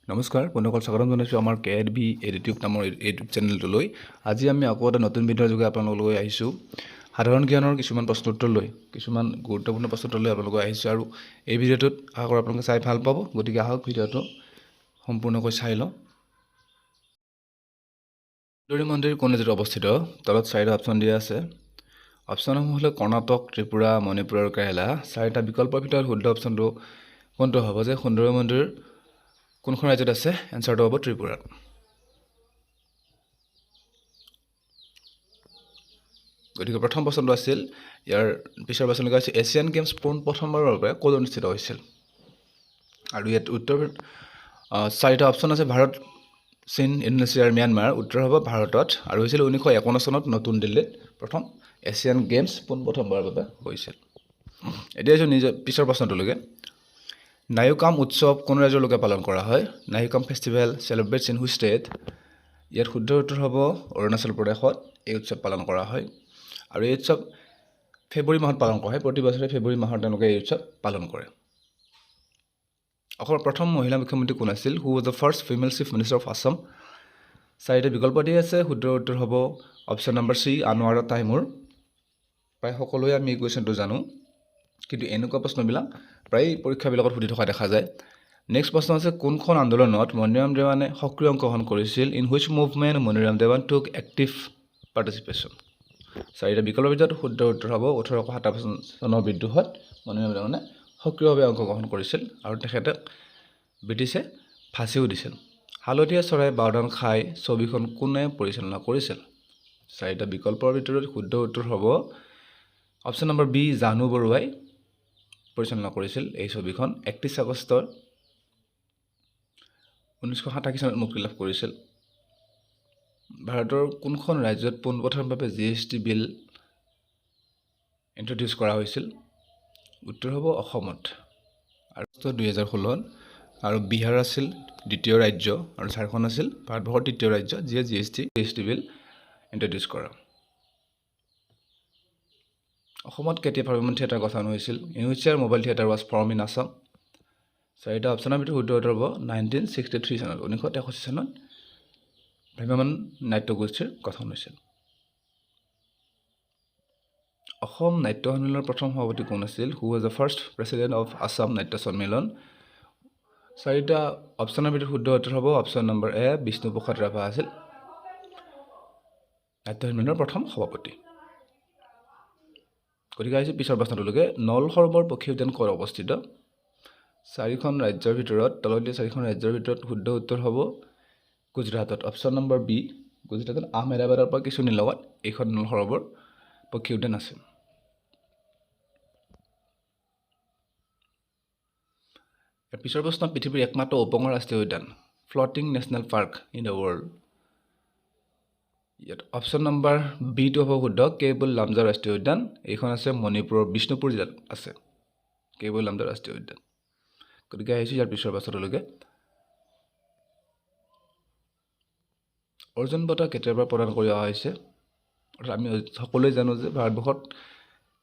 নমস্কাৰ বন্ধুসকল, স্বাগতম জনাইছোঁ আমাৰ কে এড বি এডিটিউব নামৰ ইউটিউব চেনেলটোলৈ। আজি আমি আকৌ এটা নতুন ভিডিঅ'ৰ যোগে আপোনালোকলৈ আহিছোঁ সাধাৰণ জ্ঞানৰ কিছুমান প্ৰশ্নোত্তৰ লৈ, কিছুমান গুৰুত্বপূৰ্ণ প্ৰশ্নোত্তৰ লৈ আপোনালোকক আহিছোঁ। আৰু এই ভিডিঅ'টোত আশা কৰোঁ আপোনালোকে চাই ভাল পাব। গতিকে আহক, ভিডিঅ'টো সম্পূৰ্ণকৈ চাই লওঁ। সুন্দৰী মন্দিৰ কোন ৰাজ্যত অৱস্থিত? তলত চাৰিটা অপশ্যন দিয়া আছে। অপশ্যনসমূহ হ'লে কৰ্ণাটক, ত্ৰিপুৰা, মণিপুৰ আৰু কেৰেলা। চাৰিটা বিকল্পৰ ভিতৰত শুদ্ধ অপশ্যনটো কোনটো হ'ব যে সুন্দৰী মন্দিৰ কোনখন ৰাজ্যত আছে? এনচাৰটো হ'ব ত্ৰিপুৰাত। গতিকে প্ৰথম প্ৰশ্নটো আছিল। ইয়াৰ পিছৰ প্ৰশ্নটো আছিল, এছিয়ান গেমছ পোন প্ৰথমবাৰৰ বাবে ক'ত অনুষ্ঠিত হৈছিল? আৰু ইয়াত উত্তৰ চাৰিটা অপশ্যন আছে, ভাৰত, চীন, ইণ্ডোনেছিয়া আৰু ম্যানমাৰ। উত্তৰ হ'ব ভাৰতত আৰু হৈছিল 1951 চনত নতুন দিল্লীত প্ৰথম এছিয়ান গেমছ পোনপ্ৰথমবাৰৰ বাবে হৈছিল। এতিয়া আহিছোঁ নিজৰ পিছৰ প্ৰশ্নটোলৈকে। নায়ুকাম উৎসৱ কোন ৰাজ্যৰ লোকে পালন কৰা হয়? Nayukam festival celebrates in which state? ইয়াত শুদ্ধ উত্তৰ হ'ব অৰুণাচল প্ৰদেশত এই উৎসৱ পালন কৰা হয় আৰু এই উৎসৱ ফেব্ৰুৱাৰী মাহত পালন কৰা হয়। প্ৰতি বছৰে ফেব্ৰুৱাৰী মাহত তেওঁলোকে এই উৎসৱ পালন কৰে। অসমৰ প্ৰথম মহিলা মুখ্যমন্ত্ৰী কোন আছিল? Who was the first female chief minister of Assam? চাৰিটা বিকল্প দি আছে। শুদ্ধ উত্তৰ হ'ব অপশ্যন নম্বৰ চি, আনোৱাৰা টাইমুৰ। প্ৰায় সকলোৱে আমি এই কুৱেশ্যনটো জানো, কিন্তু এনেকুৱা প্ৰশ্নবিলাক প্ৰায় পৰীক্ষাবিলাকত সুধি থকা দেখা যায়। নেক্সট প্ৰশ্ন আছে, কোনখন আন্দোলনত মণিৰাম দেৱানে সক্ৰিয় অংশগ্ৰহণ কৰিছিল? In which movement Maniram Dewan took active participation? চাৰিটা বিকল্পৰ ভিতৰত শুদ্ধ উত্তৰ হ'ব 1857 চনৰ বিদ্ৰোহত মণিৰাম দেৱানে সক্ৰিয়ভাৱে অংশগ্ৰহণ কৰিছিল আৰু তেখেতক ব্ৰিটিছে ফাঁচিও দিছিল। হালধীয়া চৰাই বাওধান খাই ছবিখন কোনে পৰিচালনা কৰিছিল? চাৰিটা বিকল্পৰ ভিতৰত শুদ্ধ উত্তৰ হ'ব অপশ্যন নম্বৰ বি, জাহ্নু বৰুৱাই পৰিচালনা কৰিছিল। এই ছবিখন 31 আগষ্টৰ 1987 চনত মুক্তি লাভ কৰিছিল। ভাৰতৰ কোনখন ৰাজ্যত পোনপ্ৰথমবাৰৰ বাবে জিএছটি বিল ইণ্ট্ৰডিউচ কৰা হৈছিল? উত্তৰ হ'ব অসমত আৰু 2016ত। আৰু বিহাৰ আছিল দ্বিতীয় ৰাজ্য আৰু ঝাৰখণ্ড আছিল ভাৰতবৰ্ষৰ তৃতীয় ৰাজ্য, যিয়ে জিএছটি বিল ইণ্ট্ৰডিউচ কৰা। অসমত কেতিয়া ভ্ৰাম্যমাণ থিয়েটাৰ গঠন হৈছিল? In which year mobile theatre was formed in Assam? চাৰিটা অপশ্যনৰ ভিতৰত শুদ্ধ উত্তৰ হ'ব 1963 চনত। 1963 চনত ভ্ৰাম্যমাণ নাট্যগোষ্ঠীৰ গঠন হৈছিল। অসম নাট্য সন্মিলনৰ প্ৰথম সভাপতি কোন আছিল? Who was the first president of Assam Natya Sanmilan? চাৰিটা অপশ্যনৰ ভিতৰত শুদ্ধ উত্তৰ হ'ব অপশ্যন নম্বৰ এ, বিষ্ণুপ্ৰসাদ ৰাভা আছিল নাট্য সন্মিলনৰ প্ৰথম সভাপতি। গতিকে আহিছোঁ পিছৰ প্ৰশ্নটোলৈকে। নল সৰোবৰ পক্ষী উদ্যান ক'ত অৱস্থিত? চাৰিখন ৰাজ্যৰ ভিতৰত, তলত দিয়া চাৰিখন ৰাজ্যৰ ভিতৰত শুদ্ধ উত্তৰ হ'ব গুজৰাটত, অপশ্যন নম্বৰ বি। গুজৰাটত আহমেদাবাদৰ পৰা কিছু নিলগত এইখন নল সৰোবৰ পক্ষী উদ্যান আছে। ইয়াৰ পিছৰ প্ৰশ্ন, পৃথিৱীৰ একমাত্ৰ উপঙৰ ৰাষ্ট্ৰীয় উদ্যান, floating national park in the world? ইয়াত অপশ্যন নম্বৰ বিটো হ'ব শুদ্ধ, কেইবুল লামজা ৰাষ্ট্ৰীয় উদ্যান। এইখন আছে মণিপুৰৰ বিষ্ণুপুৰ জিলাত আছে কেইবুল লামজা ৰাষ্ট্ৰীয় উদ্যান। গতিকে আহিছোঁ ইয়াৰ পিছৰ পাছলৈকে। অৰ্জুন বঁটা কেতিয়াৰ পৰা প্ৰদান কৰি অহা হৈছে? অৰ্থাৎ আমি সকলোৱে জানো যে ভাৰতবৰ্ষত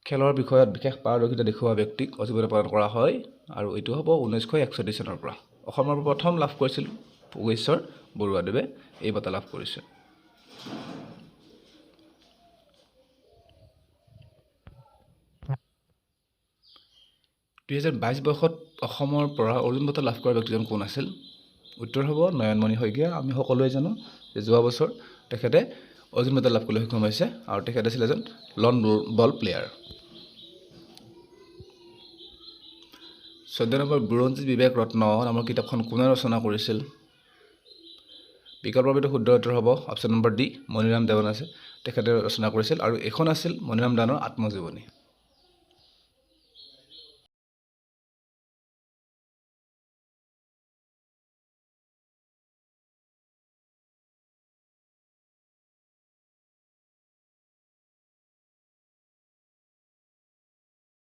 খেলৰ বিষয়ত বিশেষ পাৰদৰ্শিতা দেখুওৱা ব্যক্তিক অৰ্জুন বঁটা প্ৰদান কৰা হয় আৰু এইটো হ'ব 1961 চনৰ পৰা। অসমৰ প্ৰথম লাভ কৰিছিল ভোগেশ্বৰ বৰুৱাদেৱে এই বঁটা লাভ কৰিছিল। 2022 বৰ্ষত অসমৰ পৰা অৰ্জুন বঁটা লাভ কৰা ব্যক্তিজন কোন আছিল? উত্তৰ হ'ব নয়নমণি শইকীয়া। আমি সকলোৱে জানো যে যোৱা বছৰ তেখেতে অৰ্জুন বঁটা লাভ কৰিবলৈ সক্ষম হৈছে আৰু তেখেত আছিল এজন লন বল প্লেয়াৰ। 14 নম্বৰ, বুৰঞ্জী বিবেক ৰত্ন নামৰ কিতাপখন কোনে ৰচনা কৰিছিল? বিকল্পৰ ভিতৰত শুদ্ধ উত্তৰ হ'ব option number D, Maniram Dewan আছে, তেখেতে ৰচনা কৰিছিল আৰু এইখন আছিল মণিৰাম দেৱানৰ আত্মজীৱনী।